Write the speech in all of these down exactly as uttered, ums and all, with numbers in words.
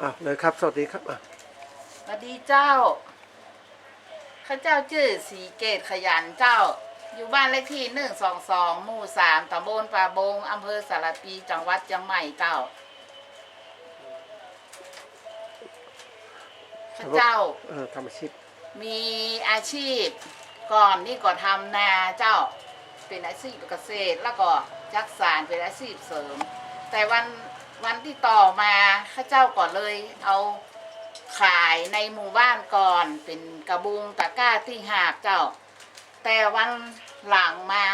อ่ะ เลยครับ สวัสดีครับ อ่ะ สวัสดีเจ้า ข้าเจ้าจื้อศรีเกตขยันเจ้า อยู่บ้านเลขตี้หนึ่งสองสอง หมู่สาม ตำบลป่าบง อำเภอสารภี จังหวัดเจียงใหม่เจ้า ข้าเจ้า เออ ทำอาชีพ มีอาชีพ ก่อนนี้ก็ทำนาเจ้า เป๋นอาชีพเกษตร แล้วก็จักสานเป๋นอาชีพเสริม แต่วัน วันตี้ต่อมาข้าเจ้าก็เลยเอาขายในหมู่บ้านก่อน เป๋นกระบุงตะกร้าตี้หาบเจ้า แต่วันหลังมา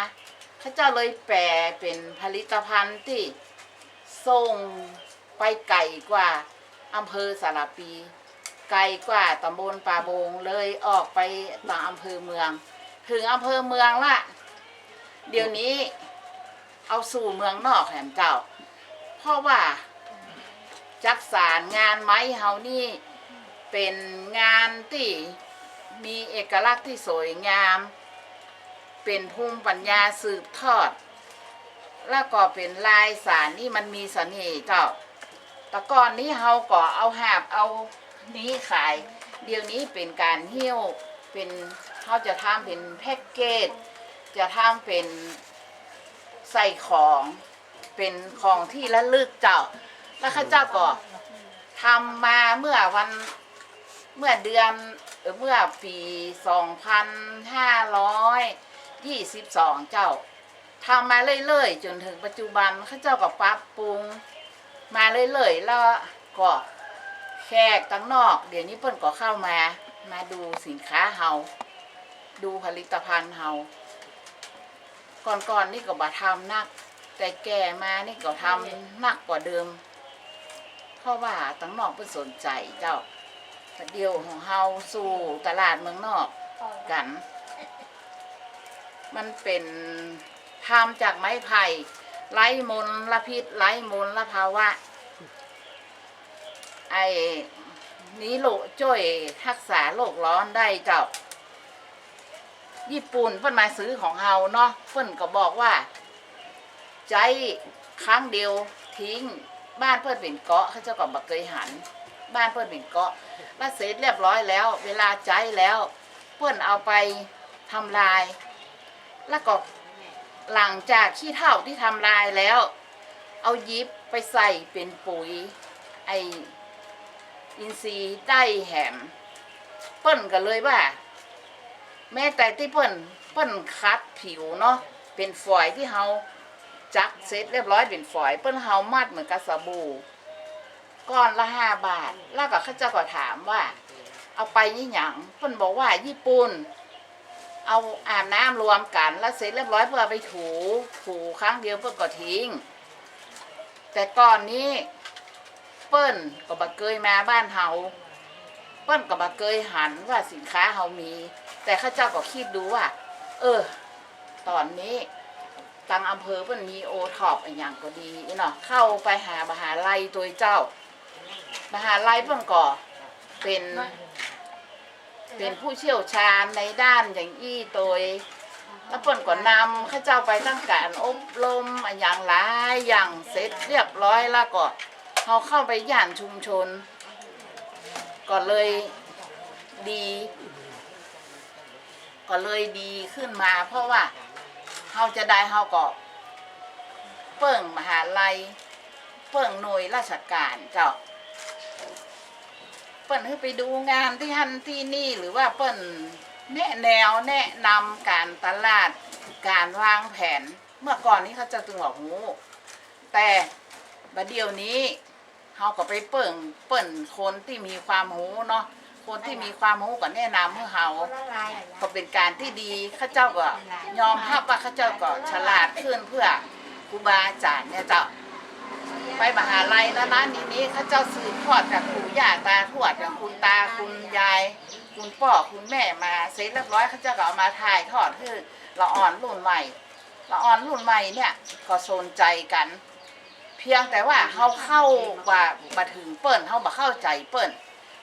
ข้าเจ้าเลยแป๋เป๋นผลิตภัณฑ์ตี้ส่งไปไก๋กว่าอำเภอสารภี ไก๋กว่าตำบลป่าบง เลยออกไปตางอำเภอเมือง เถิงอำเภอเมืองละ เดี๋ยวนี้เอาสู่เมืองนอกแหมเจ้า เพราะว่าจักสานงานไม้เฮานี่เป๋นงานตี้มีเอกลักษณ์ตี้สวยงาม เป๋นภูมิปัญญาสืบทอด แล้วก็เป๋นลายสานนี่มันมีเสน่ห์เจ้า แต่ก่อนนี้เฮาก็เอาหาบเอานี้ขาย เดี๋ยวนี้เป๋นก๋านหิ้ว เป๋น เฮาจะทำเป๋นแพ็คเกจ จะทำเป๋นใส่ของ เป๋นของตี้ระลึกเจ้า แล้วข้าเจ้าก็ทำมาเมื่อวัน เมื่อเดือน เอ่อ เมื่อปี๋สองพันห้าร้อยยี่สิบสองเจ้า ทำมาเรื่อยๆ จ๋นเถิงปัจจุบัน ข้าเจ้าก็ปรับปรุงมาเรื่อยๆ แล้วก็แขกตางนอก เดี๋ยวนี้เปิ้นก็เข้ามา มาดูสินค้าเฮา ดูผลิตภัณฑ์เฮา ก่อนๆ นี่ก็บ่ทำนัก แต่แก่มานี่ก็ทำนักกว่าเดิม เพราะว่าตางนอกเปิ้นสนใจ๋เจ้า เดี๋ยวของเฮาสู่ตลาดเมืองนอกกั๋น มันเป๋น ทำจากไม้ไผ่ไร้มลพิษ ไร้มลภาวะ ไอ้นี้โลก จ้วยฮักษาโลกร้อนได้เจ้า ญี่ปุ่นเปิ้นมาซื้อของเฮาเนาะ เปิ้นก็บอกว่าใจ๊ครั้งเดียวทิ้ง บ้านเปิ้นเป๋นเกาะ ข้าเจ้าก็บ่เกยหัน บ้านเปิ้นเป๋นเกาะ แล้วเสร็จเรียบร้อยแล้ว เวลาใจ๊แล้ว เปิ้นเอาไปทำลาย แล้วก็หลังจากขี้เถ้าตี้ทำลายแล้ว เอาหยิบไปใส่เป๋นปุ๋ย ไอ้อินทรีย์ได้แหม เปิ้นก็เลยว่า แม้แต่ตี้เปิ้น เปิ้นขัดผิวเนาะ เป๋นฝอยตี้เฮาจักเสร็จเรียบร้อยเป๋นฝอย เปิ้นเฮามัดเหมือนกับสบู่ ก้อนละห้าบาท แล้วก็ข้าเจ้าก็ถามว่า เอาไปอิหยัง เปิ้นบอกว่าญี่ปุ่น เอาอาบน้ำรวมกั๋น แล้วเสร็จเรียบร้อยเปิ้นเอาไปถู ถูครั้งเดียวเปิ้นก็ทิ้ง แต่ก่อนนี้เปิ้นก็บ่เกยมาบ้านเฮา เปิ้นก็บ่เกยหันว่าสินค้าเฮามี แต่ข้าเจ้าก็กึ๊ดดูว่า เออ ต๋อนนี้ตางอำเภอเปิ้นมีโอท็อปอะหยังก็ดีเนาะ เข้าไปหามหาลัยตวยเจ้า มหาลัยเปิ้นก็เป๋น เป๋นผู้เชี่ยวชาญในด้านอย่างอี้ตวย แล้วเปิ้นก็นำข้าเจ้าไปตั้งก๋านอบรมอะหยังหลายอย่างเสร็จเรียบร้อยแล้วก็ เฮาเข้าไปย่านชุมชน ก็เลยดี ก็เลยดีขึ้นมา เพราะว่าเฮาจะได้ เฮาก็เปิ้งมหาลัย เปิ้งหน่วยราชก๋านเจ้า เปิ้นหื้อไปดูงานตี้หั้นตี้นี่ หรือว่าเปิ้นแนะแนวแนะนำก๋านตลาด ก๋านวางแผน เมื่อก่อนนี้ข้าเจ้าจึงบ่ฮู้ แต่บ่าเดี่ยวนี้ เฮาก็ไปเปิ้งเปิ้นคนตี้มีความฮู้เนาะ คนตี้มีความฮู้ก็แนะนำหื้อเฮา ก็เป๋นก๋านตี้ดี ข้าเจ้าก็ยอมฮับว่าข้าเจ้าก็ฉลาดขึ้นเปื้อครูบาอาจ๋ารย์เนี่ยเจ้า ไปมหาลัยนั้นๆ นี้ๆ ข้าเจ้าสืบทอดจากปู่ย่าตาทวด อย่างคุณตาคุณยาย คุณป้อคุณแม่มา เสร็จเรียบร้อยข้าเจ้าก็เอามาถ่ายทอดหื้อละอ่อนรุ่นใหม่ ละอ่อนรุ่นใหม่เนี่ยก็สนใจ๋กั๋น เพียงแต่ว่าเฮาเข้าบ่า บ่าเถิงเปิ้น เฮาบ่เข้าใจ๋เปิ้น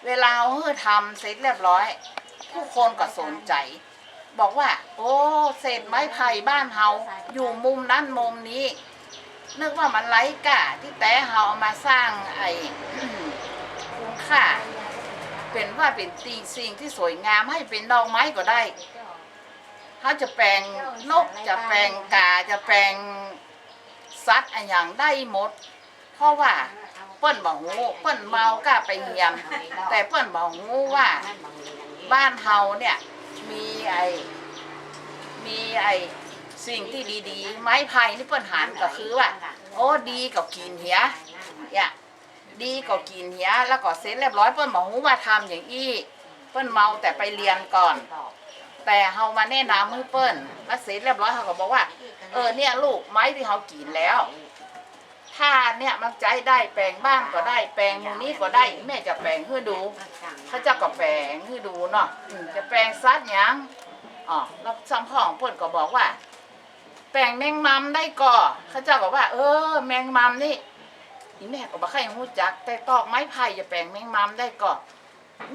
เวลาเฮาหื้อทำเสร็จเรียบร้อย ผู้คนก็สนใจ๋ บอกว่า โอ้ เศษไม้ไผ่บ้านเฮาอยู่มุมนั้นมุมนี้ นึกว่ามันไร้ค่า ตี้แต๊เฮาเอามาสร้างไอ้ ก็เป๋นว่าเป๋นสิ่ง สิ่งตี้สวยงาม หื้อเป๋นดอกไม้ก็ได้ เฮาจะแป๋งนก จะแป๋งก๋า จะแป๋งสัตว์อะหยังได้หมด เพราะว่าเปิ้นบ่ฮู้ เปิ้นเมาก้าไปเฮียน แต่เปิ้นบ่ฮู้ว่าบ้านเฮาเนี่ยมีไอ้ มีไอ้สิ่งตี้ดีๆ ไม้ไผ่นี่เปิ้นหันก็คือว่า โอ้ ดีก็กิ๋นเหีย เนี่ย ดีก็กิ๋นเหีย แล้วก็เสร็จเรียบร้อย เปิ้นบ่ฮู้ว่าทำอย่างอี้ เปิ้นเมาแต่ไปเฮียนก่อน แต่เฮามาแนะนำหื้อเปิ้น แล้วเสร็จเรียบร้อย เฮาก็บอกว่า เออ เนี่ยลูก ไม้ตี้เฮากิ๋นแล้ว ถ้าเนี่ยมันใจ๊ได้ แป๋งบ้านก็ได้ แป๋งหมู่นี้ก็ได้ แม่จะแป๋งหื้อดู เขาเจ้าก็แป๋งหื้อดูเนาะ อืม จะแป๋งสัตว์หยัง อ๋อ แล้วซ้ำพ่อของเปิ้นก็บอกว่า แป๋งแมงมัมได้ก่อ เขาเจ้าก็ว่า เออ แมงมัมนี่ อี่แม่ก็บ่ใค่ฮู้จัก แต่ตอกไม้ไผ่จะแป๋งแมงมัมได้ก่อ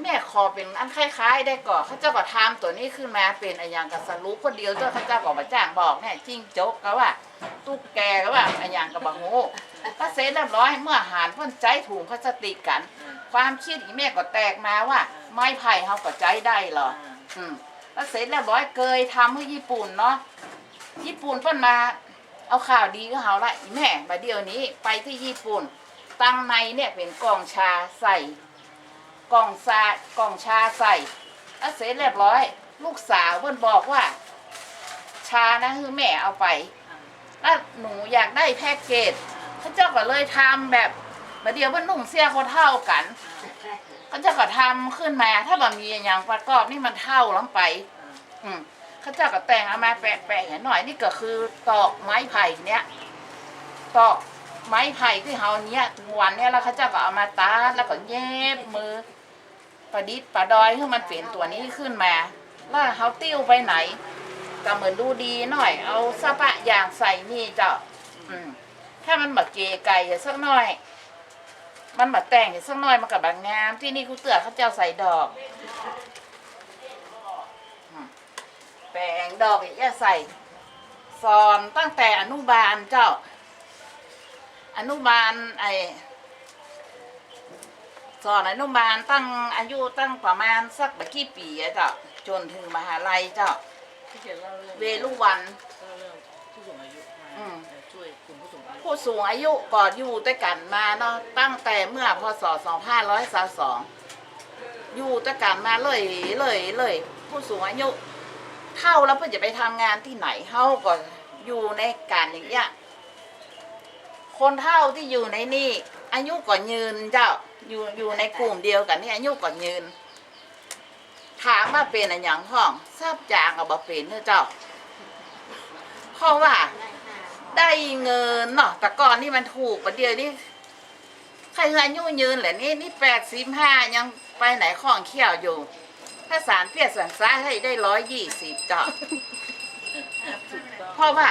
แม่ขอเป๋นอันคล้ายๆ ได้ก่อ เขาเจ้าก็ทำตั๋วนี้ขึ้นมาเป๋นอะหยังก็สรุปคนเดียวเจ้า เขาเจ้าก็บ่จ้างบอกเนี่ย จิ้งจกก็ว่า ตุ๊กแกก็ว่า อะหยังก็บ่ฮู้ พอเสร็จเรียบร้อย เมื่อหันเปิ้นใจ๊ถุงพลาสติกกั๋น ความกึ๊ดอี่แม่ก็แตกมาว่า ไม้ไผ่เฮาก็ใจ๊ได้เหรอ อืม พอเสร็จเรียบร้อย เกยทำหื้อญี่ปุ่นเนาะ ญี่ปุ่นเปิ้นมาเอาข่าวดีหื้อเฮาละ อี่แม่ บ่าเดี่ยวนี้ไปตี้ญี่ปุ่น ตังในเนี่ยเป๋นกล่องชาใส่ กล่องชา กล่องชาใส่ แล้วเสร็จเรียบร้อย ลูกสาวเปิ้นบอกว่า ชานะหื้อแม่เอาไป แล้วหนูอยากได้แพ็กเกจ เขาเจ้าก็เลยทำแบบ บ่าเดี่ยวเปิ้นนุ่งเสื้อคนเฒ่ากั๋น เขาเจ้าก็ทำขึ้นมา ถ้าบ่มีอะหยังประกอบนี่มันเฒ่าล้ำไป อืม เขาเจ้าก็แต่งเอามาแปะๆ หน่อย นี่ก็คือตอกไม้ไผ่เนี่ย ตอกไม้ไผ่ตี้เฮาเนี่ยวันเนี่ย แล้วเขาเจ้าก็เอามาตัด แล้วก็เย็บมือ ประดิษฐ์ประดอยหื้อมันเป๋นตั๋วนี้ขึ้นมา แล้วเฮาติ้วไปไหน ก็เหมือนดูดีหน่อย เอาสะปะยางใส่นี่เจ้า อืม ถ้ามันบ่เก๋ไก๋สักหน่อย มันบ่แต่งสักหน่อย มันก็บ่งาม ตี้นี่กู้เตื้อเขาเจ้าใส่ดอก อืม แป๋งดอกเอี้ยใส่ สอนตั้งแต่อนุบาลเจ้า อนุบาล ไอ้ สอนอนุบาลตั้งอายุตั้งประมาณสักบ่กี่ปี๋อะเจ้า จ๋นเถิงมหาลัยเจ้า เวรุวัณ อืม ผู้สูงอายุก็อยู่ตวยกั๋นมาเนาะ ตั้งแต่เมื่อ พ.ศ. สองพันห้าร้อยซาวสอง อยู่ตวยกั๋นมาเรื่อยๆ เรื่อยๆ ผู้สูงอายุ เฒ่าแล้วเปิ้นจะไปทำงานตี้ไหน เฮาก็อยู่ในก๋านอย่างเงี้ย คนเฒ่าตี้อยู่ในนี่ อายุก็ยืนเจ้า อยู่ อยู่ในกลุ่มเดียวกั๋นนี่ อายุก็ยืน ถามว่าเป๋นอะหยังพ่อง สักอย่างก็บ่เป๋นเนาะเจ้า เพราะว่าได้เงินเนาะ แต่ก่อนนี่มันถูก บ่าเดี่ยวนี้ ใค่หื้ออายุยืนแหละนี่ นี่แปดสิบห้ายังไปไหนคล่องแคล่วอยู่ ถ้าสานเปี้ยสานซ้าหื้อได้ร้อยยี่สิบเจ้า เพราะว่า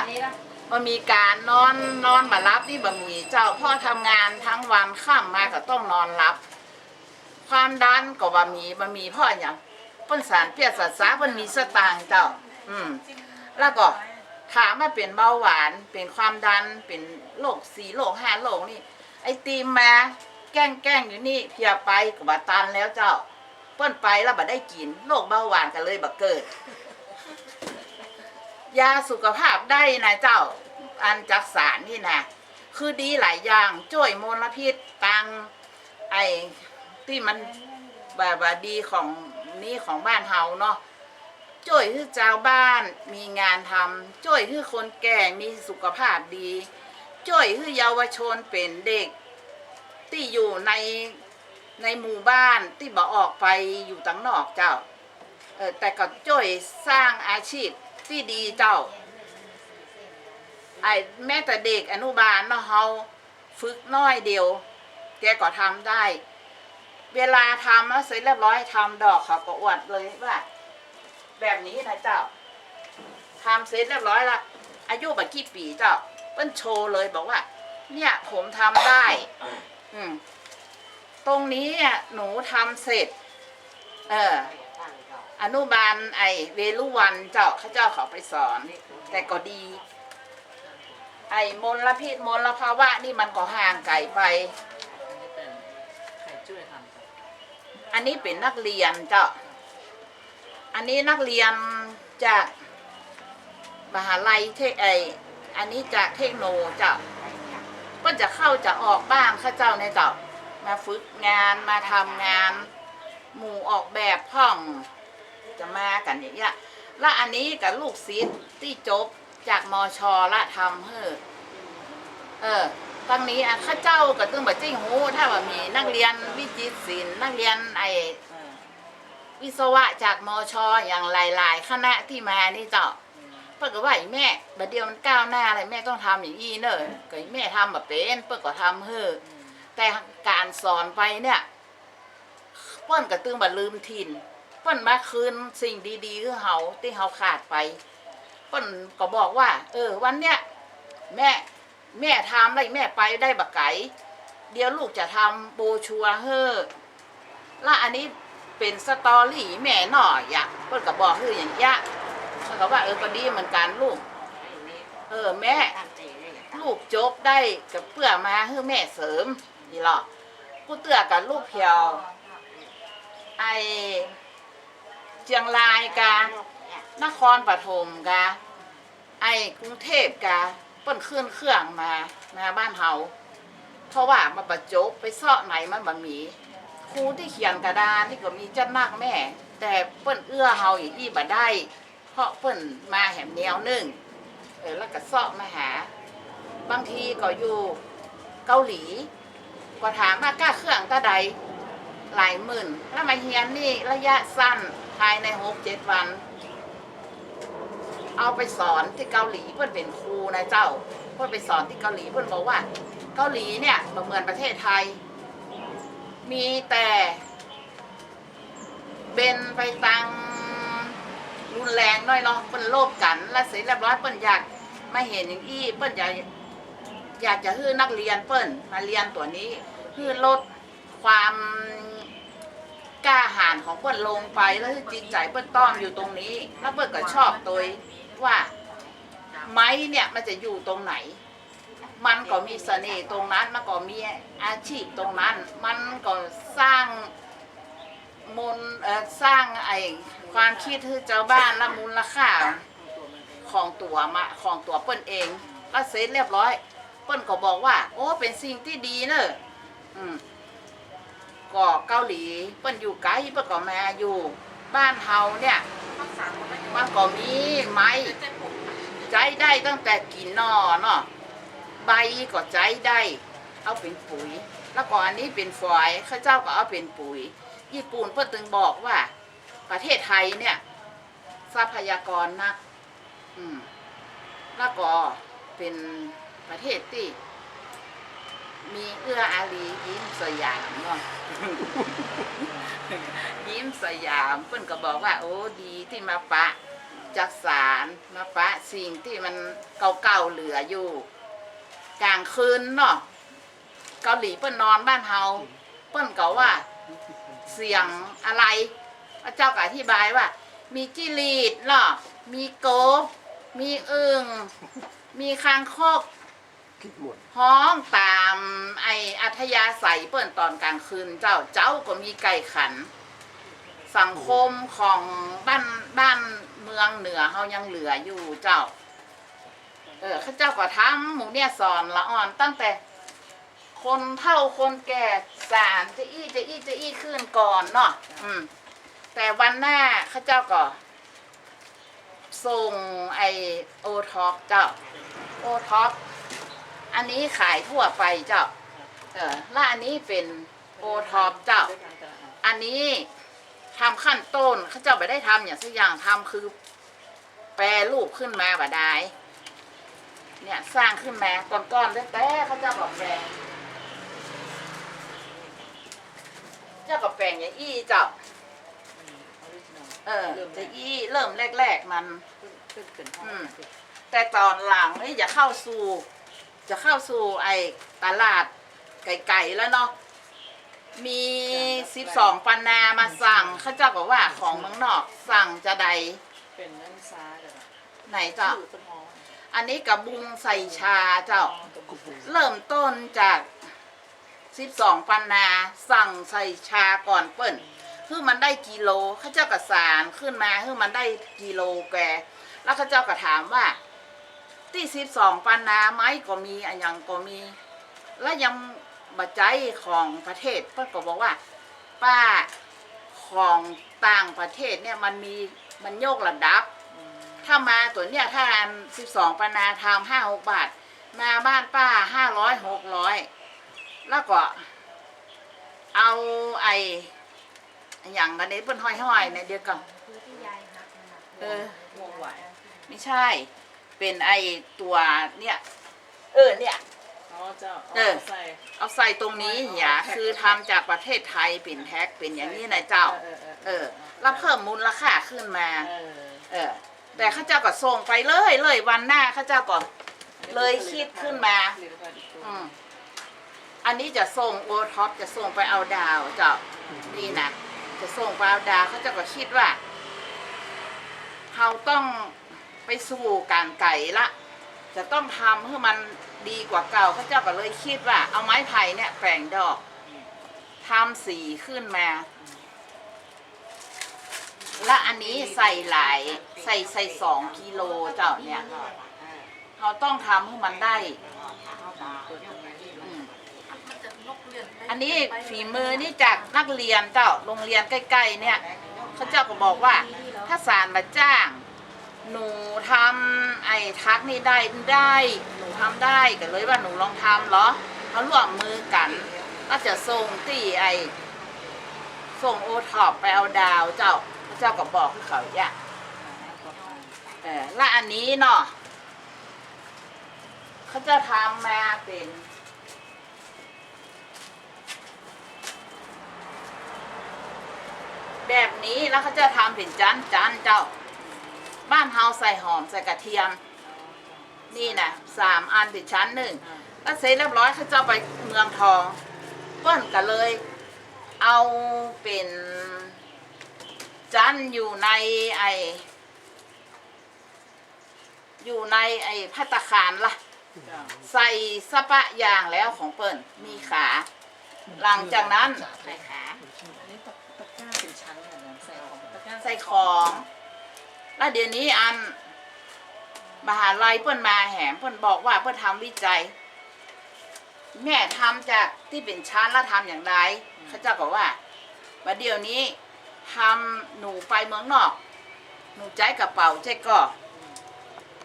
บ่มีก๋านนอน นอนบ่หลับนี่บ่มีเจ้า เพราะทำงานทั้งวัน ค่ำมาก็ต้องนอนหลับ ความดันก็บ่มี บ่มีเพราะอะหยัง เปิ้นสานเปี้ยสานซ้า เปิ้นมีสตางค์เจ้า อืม แล้วก็ถามว่าเป๋นเบาหวาน เป๋นความดัน เป๋นโรคสี่โรคห้าโรคนี่ ไอ้ติมมาแก้งๆ อยู่นี่ เพียไปก็บ่ตันแล้วเจ้า เปิ้นไปแล้วบ่ได้กิ๋น โรคเบาหวานก็เลยบ่เกิด ยาสุขภาพได้นะเจ้า อันจักสานนี่นะ คือดีหลายอย่าง จ้วยมลพิษตัง ไอ้ตี้มันบ่า บ่าดีของนี่ของบ้านเฮาเนาะ จ้วยหื้อจาวบ้านมีงานทำ จ้วยหื้อคนแก่มีสุขภาพดี จ้วยหื้อเยาวชนเป๋นเด็กตี้อยู่ใน ในหมู่บ้านตี้บ่ออกไปอยู่ตังนอกเจ้า เออ แต่ก็จ้วยสร้างอาชีพตี้ดีเจ้า ไอ้แม้แต่เด็กอนุบาลเนาะ เฮา ฝึกน้อยเดียว แกก็ทำได้ เวลาทำแล้วเสร็จเรียบร้อย ทำดอกเขาก็อวดเลยว่า แบบนี้นะเจ้า ทำเสร็จเรียบร้อยละ อายุบ่ากี่ปี๋เจ้า เปิ้นโชว์เลย บอกว่า เนี่ย ผมทำได้ อืม ตรงนี้อะ หนูทำเสร็จ เออ อนุบาลไอ้เวรุวัณเจ้า เขาเจ้าเขาไปสอน แต่ก็ดี ไอ้มลพิษมลภาวะนี่มันก็ห่างไก๋ไป อันนี้เป๋นใผจ้วยทำ อันนี้เป๋นนักเรียนเจ้า อันนี้นักเรียนจากมหาลัยเทค ไอ้ อันนี้จากเทคโนเจ้า เปิ้นจะเข้าจะออกบ้าง ข้าเจ้าเนี่ยเจ้า มาฝึกงาน มาทำงาน หมู่ออกแบบพ่อง จะมากั๋นอย่างเงี้ย และอันนี้ก็ลูกศิษย์ตี้จบจาก มช ละทำหื้อ เออ ตังนี้อะ ข้าเจ้าก็ตึงบ่าจึ้งฮู้ ถ้าว่ามีนักเรียนวิจิตรศิลป์ นักเรียนไอ้ วิศวะจาก มช อย่างหลายๆ คณะตี้มานี่เจ้า เปิ้นก็ว่า "อีแม่ บ่าเดี่ยวมันก้าวหน้าแล้ว แม่ต้องทำอย่างอี้เน่อ" ก็อีแม่ทำบ่เป๋น เปิ้นก็ทำหื้อ แต่ก๋านสอนไปเนี่ย เปิ้นก็ตึงบ่าลืมถิ่น เปิ้นมาคืนสิ่งดีๆ หื้อเฮา ตี้เฮาขาดไป เปิ้นก็บอกว่า เออ วันเนี้ย แม่ แม่ทำแล้ว แม่ไปได้บ่าไก๋ เดี๋ยวลูกจะทำโบรชัวร์หื้อ และอันนี้เป๋นสตอรี่แม่น้อยอะ เปิ้นก็บอกหื้ออย่างเงี้ย เปิ้นก็ว่า เออ ก็ดีเหมือนกั๋นลูก เออ แม่ ลูกจบได้ก็เปื้อมาหื้อแม่เสริม นี่ลอ กู้เตื้อกับลูกแผว ไอ้ เจียงรายกา นครปฐมกา ไอ้กรุงเทพฯกา เปิ้นขึ้นเครื่องมา มาบ้านเฮา เพราะว่ามันบ่จบ ไปเซาะไหนมันบ่มี ครูตี้เขียนกระดานนี่ก็มีจัดนักแม่ แต่เปิ้นเอื้อเฮาอย่างอี้บ่ได้ เพราะเปิ้นมาแหมแนวนึ่ง เออ แล้วก็เซาะมาหา บางทีก็อยู่เกาหลี ก็ถามว่าก้าเครื่องเต้าใด หลายหมื่น แล้วมาเฮียนนี่ระยะสั้น ภายในหกเจ็ดวัน เอาไปสอนตี้เกาหลี เปิ้นเป๋นครูนะเจ้า เปิ้นไปสอนตี้เกาหลี เปิ้นบอกว่าเกาหลีเนี่ยบ่เหมือนประเทศไทย มีแต่ เป๋นไปตางรุนแรงน้อยเนาะ เปิ้นรบกั๋น แล้วเสร็จเรียบร้อย เปิ้นอยากมาเห็นอย่างอี้ เปิ้นอยาก อยากจะหื้อนักเรียนเปิ้นมาเรียนตั๋วนี้ หื้อลดความกล้าหาญของเปิ้นลงไป แล้วหื้อจิตใจ๋เปิ้นต้อมอยู่ตรงนี้ แล้วเปิ้นก็ชอบโตยว่าไม้เนี่ยมันจะอยู่ตรงไหน มันก็มีเสน่ห์ตรงนั้น มันก็มีอาชีพตรงนั้น มันก็สร้างมูล เอ่อ สร้างไอ้ความคิดหื้อจาวบ้าน และมูลค่าของตั๋วมา ของตั๋วเปิ้นเอง แล้วเสร็จเรียบร้อย เปิ้นก็บอกว่า โอ้ เป๋นสิ่งตี้ดีเน่อ อืม ก็เกาหลีเปิ้นอยู่ไก๋ เปิ้นก็มาอยู่บ้านเฮาเนี่ย มันก็มีไม้ ใจ๊ได้ตั้งแต่กิ่งหน่อเนาะ ใบก็ใจ๊ได้ เอาเป๋นปุ๋ย แล้วก็อันนี้เป๋นฝอย ข้าเจ้าก็เอาเป๋นปุ๋ย ญี่ปุ่นเปิ้นตึงบอกว่าประเทศไทยเนี่ย ทรัพยากรนัก อืม แล้วก็เป๋นประเทศตี้มีเอื้ออารี ยิ้มสยามเนาะ ยิ้มสยาม เปิ้นก็บอกว่า โอ้ ดีตี้มาปะจักสาน มาปะสิ่งตี้มันเก่าๆ เหลืออยู่ ก๋างคืนเนาะ เกาหลีเปิ้นนอน บ้านเฮาเปิ้นก็ว่าเสียงอะไร พระเจ้าก็อธิบายว่า มีจิ้งหรีดเนาะ มีกบ มีอึ่ง มีคางคก ฮ้องต๋ามไอ้อัธยาศัยเปิ้นต๋อนก๋างคืนเจ้า เจ๊าก็มีไก่ขัน สังคมของบ้าน บ้านเมืองเหนือเฮายังเหลืออยู่เจ้า เออ ข้าเจ้าก็ทำหมู่เนี่ยสอนละอ่อนตั้งแต่ คนเฒ่าคนแก่สานจะอี้จะอี้จะอี้ขึ้นก่อนเนาะ อืม แต่วันหน้าข้าเจ้าก็ส่งไอ้โอท็อปเจ้า โอท็อป อันนี้ขายทั่วไปเจ้า เออ และอันนี้เป๋นโอท็อปเจ้า อันนี้ทำขั้นต้น ข้าเจ้าบ่ได้ทำอย่างสักอย่าง ทำคือ แปรรูปขึ้นมาบ่ดาย เนี่ยสร้างขึ้นมาก้อนๆ แต๊ๆ ข้าเจ้าก็แป๋ง เจ้าก็แป๋งอย่างอี้เจ้า เออ จะอี้เริ่มแรกๆ มัน อืม แต่ต๋อนหลังนี่จะเข้าสู่ จะเข้าสู่ไอ้ตลาดไก๋ๆ แล้วเนาะ มีสิบสองปันนามาสั่ง ข้าเจ้าก็ว่าของเมืองนอกสั่งจะใด เป๋นนักศึกษาเจ้า ไหนเจ้า ชื่อเปิ้นฮ้อง อันนี้กะบุงใส่ชาเจ้า อ๋อ กะบุง เริ่มต้นจาก สิบสองปันนา สั่งใส่ชาก่อนเปิ้น หื้อมันได้กิโล เขาเจ้าก็สานขึ้นมา หื้อมันได้กิโลแก แล้วเขาเจ้าก็ถามว่า ตี้สิบสองปันนา ไม้ก็มี อะหยังก็มี แล้วยังบ่ใจ๊ของประเทศ เปิ้นก็บอกว่า ป้า ของต่างประเทศเนี่ยมันมี มันยกระดับ ถ้ามาตั๋วเนี่ย ถ้าอันสิบสองปันนา ทำห้าหกบาท มาบ้านป้าห้าร้อย หกร้อย แล้วก็เอาไอ้ อะหยังกั๋นเนี่ย เปิ้นห้อยๆ เนี่ย เดี๋ยวก่อน เออ ไม่ใช่ เป็นไอ้ตั๋วเนี่ย เออ เนี่ย อ๋อเจ้า เออ เอาใส่ เอาใส่ตรงนี้ อ๋อ เหีย แพ็ค คือทำจากประเทศไทย เป๋นแพ็ค เป๋นอย่างนี้นะเจ้า เออ เออ เออ เออ แล้วเพิ่มมูลค่าขึ้นมา เออ เออ แต่เขาเจ้าก็ส่งไปเลย เลยวันหน้าเขาเจ้าก็เลยคิดขึ้นมา ผลิตภัณฑ์อีกตัว อืม อันนี้จะส่ง โอท็อป จะส่งไปเอาดาวเจ้า นี่นะ จะส่งไปเอาดาว เขาเจ้าก็คิดว่า เฮาต้องไปสู่ก๋านไก๋ละ จะต้องทำหื้อมันดีกว่าเก่า เขาเจ้าก็เลยคิดว่า เอาไม้ไผ่เนี่ยแป๋งดอก ทำสีขึ้นมา และอันนี้ใส่หลาย ใส่ ใส่สองกิโลเจ้าเนี่ย เฮาต้องทำหื้อมันได้ อืม อันนี้ฝีมือนี่จากนักเรียนเจ้า โรงเรียนใก้ๆ เนี่ย เขาเจ้าก็บอกว่า ถ้าสานบ่จ้าง หนูทำไอ้ทักนี่ได้ ได้ หนูทำได้ ก็เลยว่าหนูลองทำเหรอ เฮาร่วมมือกั๋น ก็จะส่งตี้ไอ้ ส่งโอท็อปไปเอาดาวเจ้า เขาเจ้าก็บอกหื้อเขาอย่าง เออ และอันนี้เนาะ เขาเจ้าทำมาเป๋น แบบนี้ แล้วเขาเจ้าทำเป๋นจ๊านๆ เจ้า บ้านเฮาใส่หอม ใส่กระเทียม นี่นะ สามอันเป๋นจ๊านนึ่ง แล้วเสร็จเรียบร้อย เขาเจ้าไปเมืองทอง เปิ้นก็เลยเอาเป๋นจ๊านอยู่ในไอ้ อยู่ในไอ้ภัตตาคารละ เจ้า ใส่สะปะอย่างแล้วของเปิ้น มีขา หลังจากนั้น ใส่ขา อันนี้ตะ ตะกร้าเป๋นชั้นเหรอ ใส่ของ ตะกร้า ใส่ของ แล้วเดี๋ยวนี้อัน มหาลัยเปิ้นมาแหม เปิ้นบอกว่าเปิ้นทำวิจัย แม่ทำจากตี้เป๋นจ๊านแล้วทำอย่างใด เขาเจ้าก็ว่า บ่าเดี๋ยวนี้ ทำ หนูไปเมืองนอก หนูใจ๊กระเป๋าใจ๊ก่อ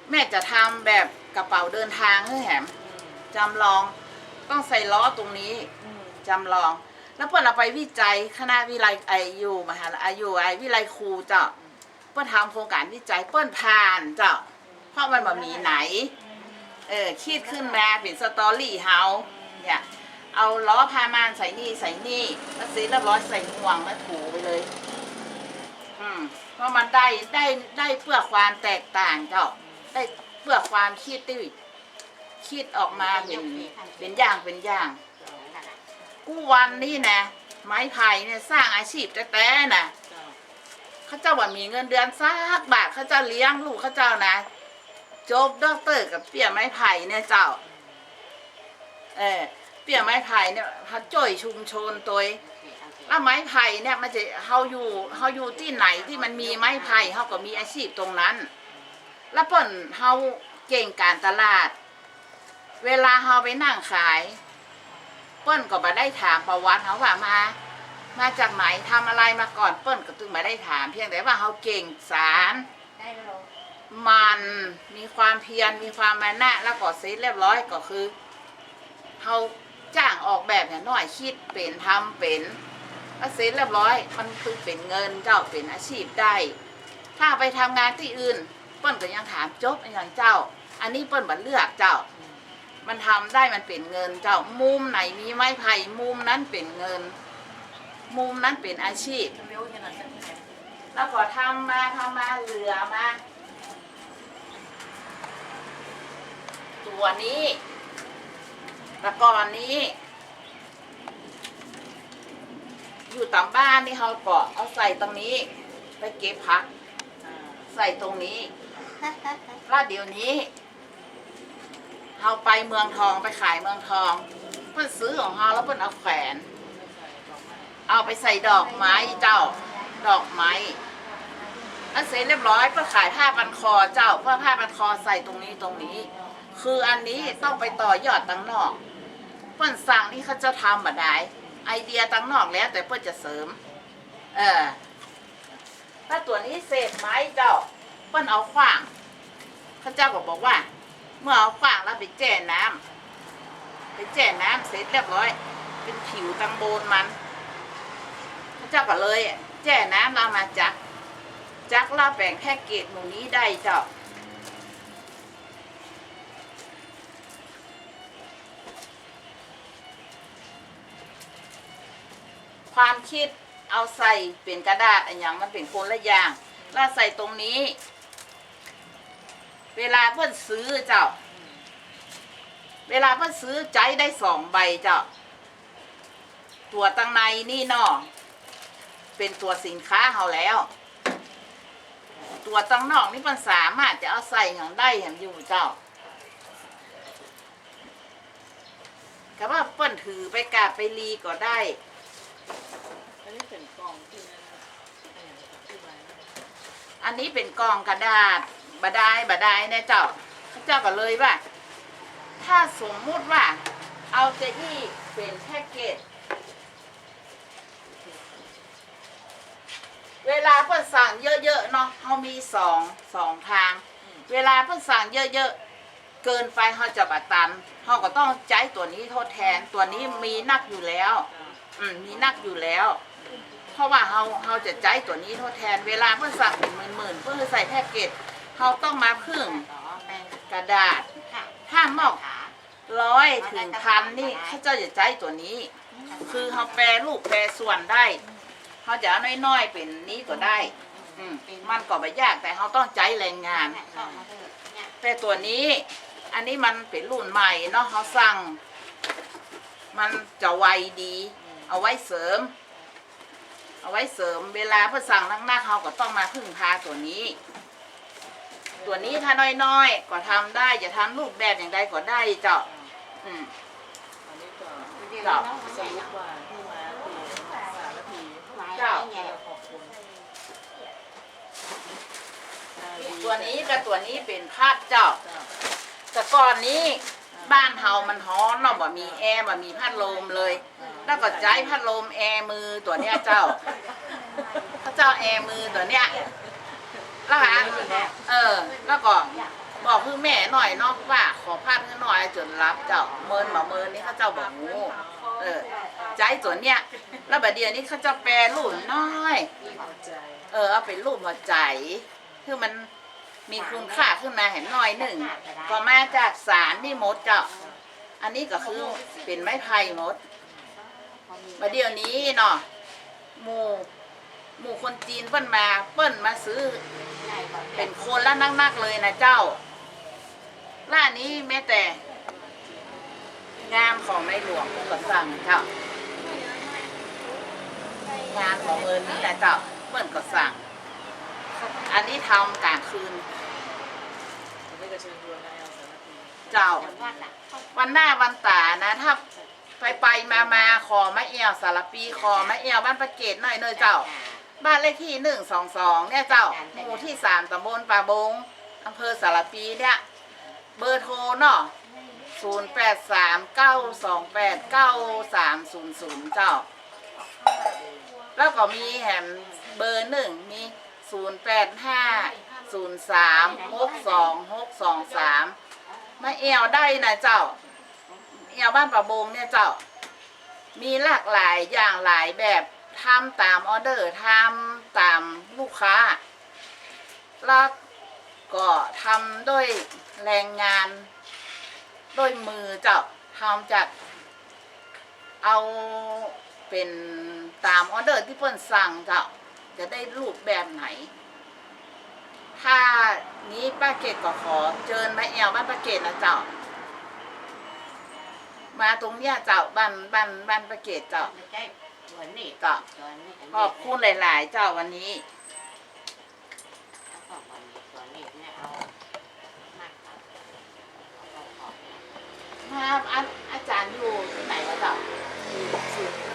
แม่จะทำแบบกระเป๋าเดินทางหื้อแหม จำลอง ต้องใส่ล้อตรงนี้ จำลอง แล้วเปิ้นเอาไปวิจัย คณะวิไล ไอ้ อยู่มหาลัย ไอ้ อยู่ไอ้วิไลครูเจ้า เปิ้นทำโครงก๋านวิจัย เปิ้นผ่านเจ้า เพราะมันบ่มีไหน เออ คิดขึ้นมาเป๋นสตอรี่เฮา เนี่ย เอาล้อผ้าม่านใส่นี่ใส่นี่ แล้วเสร็จเรียบร้อยใส่ห่วงแล้วถูไปเลย อืม เพราะมันได้ ได้ ได้เปื้อความแตกต่างเจ้า ได้เปื้อความคิดตี้ คิดออกมาเป๋น เป๋นอย่าง เป๋นอย่าง กู้วันนี้นะ ไม้ไผ่เนี่ยสร้างอาชีพแต๊ๆ นะ เขาเจ้าบ่มีเงินเดือนสักบาท เขาเจ้าเลี้ยงลูกเขาเจ้านะ จบด็อกเตอร์กับเปี้ยไม้ไผ่เนี่ยเจ้า เออ เปี้ยไม้ไผ่เนี่ย เฮาจ้วยชุมชนตวย แล้วไม้ไผ่เนี่ยมันจะ เฮาอยู่ เฮาอยู่ตี้ไหนตี้มันมีไม้ไผ่ เฮาก็มีอาชีพตรงนั้น แล้วเปิ้น เฮาเก่งก๋านตลาด เวลาเฮาไปนั่งขาย เปิ้นก็บ่ได้ถามประวัติเฮาว่ามา มาจากไหน ทำอะไรมาก่อน เปิ้นก็ตึงบ่ได้ถาม เพียงแต่ว่าเฮาเก่งสาน ได้แล้วเหรอ หมั่น มีความเพียร มีความมานะ แล้วก็เสร็จเรียบร้อยก็คือ เฮาจ้างออกแบบเนี่ยน้อย คิดเป๋น ทำเป๋น แล้วเสร็จเรียบร้อย มันคือเป๋นเงินเจ้า เป๋นอาชีพได้ ถ้าไปทำงานตี้อื่น เปิ้นก็ยังถามจบอะหยังเจ้า อันนี้เปิ้นบ่เลือกเจ้า มันทำได้ มันเป๋นเงินเจ้า มุมไหนมีไม้ไผ่ มุมนั้นเป๋นเงิน มุมนั้นเป๋นอาชีพ แล้วก็ทำมา ทำมา เหลือมา ตั๋วนี้ แต่ก่อนนี้ อยู่ต๋ามบ้านนี่เฮาก็เอาใส่ตรงนี้ ไปเก็บผัก ใส่ตรงนี้ แล้วเดี๋ยวนี้ เฮาไปเมืองทอง ไปขายเมืองทอง เปิ้นซื้อของเฮาแล้วเปิ้นเอาแขวน เอาไปใส่ดอกไม้เจ้า ดอกไม้ อันเสร็จเรียบร้อยเปิ้นขายผ้าพันคอเจ้า เปิ้นผ้าพันคอใส่ตรงนี้ตรงนี้ คืออันนี้ต้องไปต่อยอดตังนอก เปิ้นสั่งนี่เขาเจ้าทำบ่ดาย ไอเดียตังนอกแล้วแต่เปิ้นจะเสริม เออ ถ้าตั๋วนี้เศษไม้เจ้า เปิ้นเอาขว้าง เขาเจ้าก็บอกว่า เมื่อเอาขว้างแล้วไปแจ้น้ำ ไปแจ้น้ำเสร็จเรียบร้อย เป๋นผิวตังบนมัน เขาเจ้าก็เลยแจ้น้ำแล้วเอามาจัก จักแล้วแป๋งแพ็กเกจหมู่นี้ได้เจ้า ความคิดเอาใส่เป๋นกระดาษอะหยังมันเป๋นคนละอย่าง แล้วใส่ตรงนี้ เวลาเปิ้นซื้อเจ้า เวลาเปิ้นซื้อใจ๊ได้สองใบเจ้า ตั๋วตังในนี่เนาะ เป๋นตั๋วสินค้าเฮาแล้ว ตั๋วตังนอกนี่เปิ้นสามารถจะเอาใส่หยังได้แหมอยู่เจ้า ก็ว่าเปิ้นถือไปกาดไปลีก็ได้ อันนี้เป๋นกล่องตี้นั่น อันนี้เป๋นกล่องกระดาษ บ่ดาย บ่ดายเนี่ยเจ้า เขาเจ้าก็เลยว่า ถ้าสมมุติว่า เอาจะอี้เป๋นแพ็กเกจ เวลาเปิ้นสั่งเยอะๆเนาะ เฮามีสอง สองตาง เวลาเปิ้นสั่งเยอะๆ เกินไปเฮาจะบ่ตัน เฮาก็ต้องใจ๊ตั๋วนี้ทดแทน ตั๋วนี้มีนักอยู่แล้ว อืม มีนักอยู่แล้ว เพราะว่าเฮา เฮาจะใจ๊ตั๋วนี้ทดแทน เวลาเปิ้นสั่งเป๋นหมื่นๆ เปิ้นใส่แพ็กเกจ เฮาต้องมาพึ่งกระดาษ ถ้านอกร้อยเถิงพันนี่ เขาเจ้าจะใจ๊ตั๋วนี้ คือเฮาแปรรูปแปรส่วนได้ เฮาจะเอาน้อยๆ เป๋นนี้ก็ได้ อืม มันก็บ่ยาก แต่เฮาต้องใจ๊แรงงาน แต่ตั๋วนี้ อันนี้มันเป๋นรุ่นใหม่เนาะ เฮาสั่ง มันจะไวดี เอาไว้เสริม เอาไว้เสริม เวลาเปิ้นสั่งนักๆ เฮาก็ต้องมาพึ่งพาตั๋วนี้ ตั๋วนี้ถ้าน้อยๆ ก็ทำได้ จะทำรูปแบบอย่างใดก็ได้เจ้า อืม อันนี้ก็ เจ้า สรุปว่าที่มาคือสารพี เจ้า ขอบคุณ ตั๋วนี้กับตั๋วนี้เป๋นพัดเจ้า เจ้า แต่ก่อนนี้บ้านเฮามันฮ้อนเนาะ บ่มีแอร์ บ่มีพัดลมเลย แล้วก็ใจ๊พัดลมแอร์มือตั๋วเนี้ยเจ้า เขาเจ้าแอร์มือตั๋วเนี้ย แล้วก็อัน เออ แล้วก็บอกหื้อแม่หน่อยเนาะ ว่าขอพัดหื้อหน่อย จ๋นหลับเจ้า เมินบ่เมินนี่เขาเจ้าบ่ฮู้ เออ ใจ๊ตั๋วเนี้ย แล้วบ่าเดี่ยวนี้เขาเจ้าแปรรูปน้อย เออ เอาเป๋นรูปหัวใจ๋ คือมันมีคุณค่าขึ้นมาแหมหน่อยนึ่ง ก็มาจากสานนี่หมดเจ้า อันนี้ก็คือเป๋นไม้ไผ่หมด บ่าเดี่ยวนี้เนาะ หมู่ หมู่คนจีนเปิ้นมา เปิ้นมาซื้อเป๋นคนละนักๆ เลยนะเจ้า แล้วอันนี้แม้แต่ งานของในหลวงเปิ้นก็สั่งเจ้า งานของเปิ้นนี่แหละเจ้า เปิ้นก็สั่ง อันนี้ทำก๋างคืน เจ้า วันหน้าวันต๋านะ ถ้าไปไปมามา ขอมาแอ่วสารภี ขอมาแอ่วบ้านปากเกร็ดหน่อยเน่อเจ้า บ้านเลขตี้หนึ่งสองสองเนี่ยเจ้า หมู่ตี้สาม ต๋ำบลป่าบง อำเภอสารภีเนี่ย เบอร์โทรเนาะ ศูนย์แปดสาม เก้าสองแปด เก้าสามศูนย์ศูนย์ เจ้า แล้วก็มีแหมเบอร์นึ่ง มี ศูนย์แปดห้า ศูนย์สาม หกสอง หกสองสาม มาแอ่วได้นะเจ้า แอ่วบ้านป่าบงเนี่ยเจ้า มีหลากหลายอย่างหลายแบบ ทำต๋ามออเดอร์ ทำต๋ามลูกค้า แล้วก็ทำด้วยแรงงาน ด้วยมือเจ้า ทำจาก เอาเป๋นต๋ามออเดอร์ตี้เปิ้นสั่งเจ้า จะได้รูปแบบไหน ถ้านี้ปากเกร็ดก็ขอเจิญมาแอ่วบ้านปากเกร็ดนะเจ้า มาตรงเนี้ยเจ้า บ้าน บ้าน บ้านปากเกร็ดเจ้า เจ้า ขอบคุณหลายๆ เจ้าวันนี้ ครับ อา อาจ๋ารย์อยู่ตี้ไหนวะเจ้า อยู่ศูนย์